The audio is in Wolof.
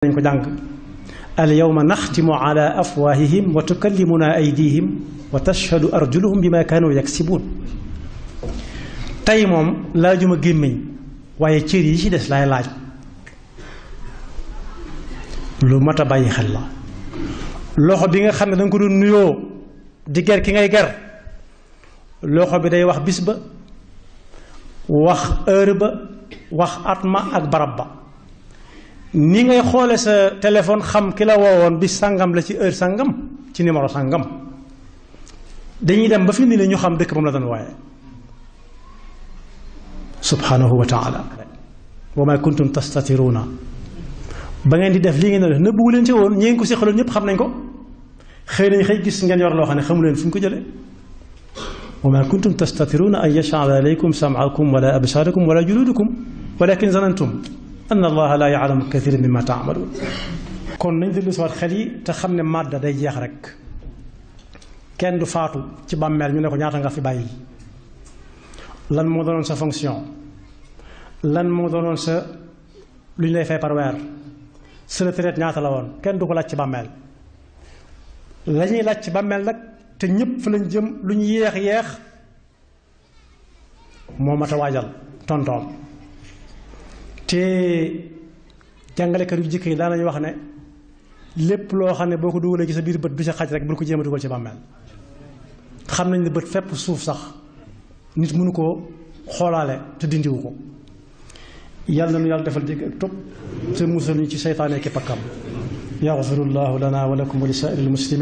nañ ko jàng al yawma naxtimu ala afwahihim wa tukallimuna aydihim wa tashhadu arjuluhum bima kanu yaksibun tey moom laajuma gémmiñ waaye cër yi ci des laay laaj lu mat a bàyyi xel la loxo bi nga xam ne danga ko doon nuyoo di ger ki ngay ger loxo bi day wax bis ba wax heure ba wax at ma ak barab ba ni ngay xoole sa téléphone xam ki la woowoon bis sàngam la ci heure sàngam ci numéro sàngam dañuy dem ba fi ni la ñu xam dëkk ba mu la doon waaye subhanahu wa taala wa ma kuntum tastatiruna ba ngeen di def lii ngeen def nëbbuwu leen ci woon ñi ngeen ko seqaloon ñëpp xam nañ ko xëy nañ xëy gis ngeen yor loo xam ne xamu leen fu ñu ko jëlee wa ma kuntum tastatiruna an yashhada alaykum sam'akum wala absarakum wala juludukum walakin zanantum anna allaha la ya'lamu kathiran mimma ta'malun kon nañ dellu si waat xel yi te xam ne màdda day jeex rek kenn du faatu ci bàmmeel ñu ne ko ñaata nga fi bàyyi lan moo doonoon sa fonction lan moo doonoon sa lu ñu lay fay par weer sa retraite ñaata la woon kenn du ko laaj ci bàmmeel la ñuy laaj ci bàmmeel nag te ñëpp fa lañ jëm lu ñu yeex moo mat a waajal tontoom te jàngalekat yu jëkk yi daan nañu wax ne lépp loo xam ne boo ko dugalee ci sa biir bët du sa xaj rek bul ko jéem a dugal ci bàmmeel xam nañ ne bët fépp suuf sax nit mënu koo xoolaale te dindiwu ko yàlla na nu yàlla defal dégg ak topp te musal ñu ci seytaane ki pakkam yaxfirullahu lana wa lakum wa li saa'iril muslimin